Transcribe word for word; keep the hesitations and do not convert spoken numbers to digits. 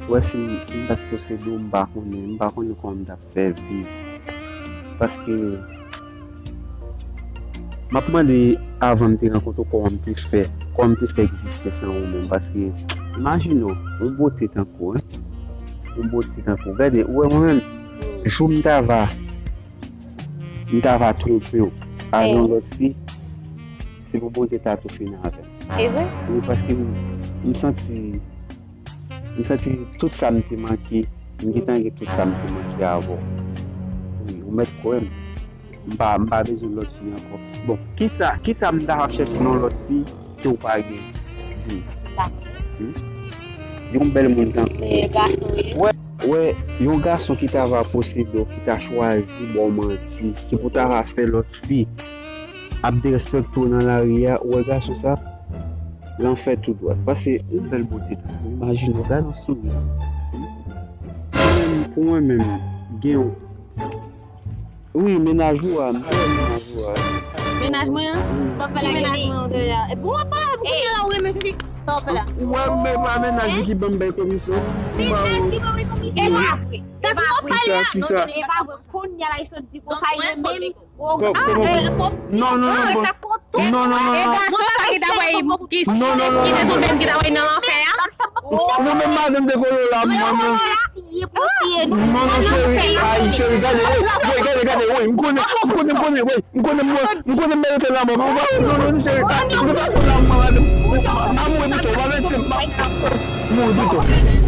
Wè, si, si m pa t posede w, m pa konnen, m pa konnen kòman m t ap fè viv. Paske m ap mande, avan m te rankontre w, kòman m te fè, kòman m te fè egziste san ou menm. Paske, imajine w, yon bote tankou, en, yon bote tankou. Gade, ou wè mwen menm, jou m ta va, m ta va twonpe w avè yon lòt fi, se pou Bondye ta tou fini avè m. E vre? Wi, paske m, m santi, m santi tout sa m te manke, m gentan gen tout sa m te manke avè w. Wi, ou mèt kwè m. M pa, m pa bezwen lòt fi ankò. Bon, kisa, kisa m ta ap chèche nan lòt fi ke w pa gen? Di. Hmm? Yon bèl moun tankou. E gason, wi. Wè, wè, yon gason ki ta va posede w, ki ta chwazi ba w manti, ki pou ta va fè lòt fi ap derespekte w nan lari a, ou wè gason sa, lanfè tou dwat. Paske yon bèl bote tankou, imajine w, gade yon souri. Pou mwen menm, gen yon, wi, mennaj ou a, m te wè mennaj ou a. Mennaj mwen an? Sa w fè la, mennaj mwen an deja. E pou mwen pale pou kounye la ou renmen sezi. Sa w fè la? Ou wè, men pa mennaj li ki ban m bèl komisyon. Mennaj ki ban mwen komisyon? E pa vre. Sa pou mwen pale la? Kisa, kisa? Non, e pa vre. Kounye la, li sot di konsa, li renmen m. Kò-, kòman pou, non, non, non, bon. Non, non, non, non. E gason sa ki ta bay, ki, non, non, non, ki te tou menm ki ta bay nan lanfè a? Ou menm madanm de kolo la, mwen, non. Non, non, cheri, ay, cheri, gade, wi, wi, gade, gade, wi, m konnen, m konnen, m konnen, wi, m konnen, mwen, m konnen m merite lanmò, non, non, cheri, ah, m te pase lanmò, madanm, m a mouri pito, m a mouri pito.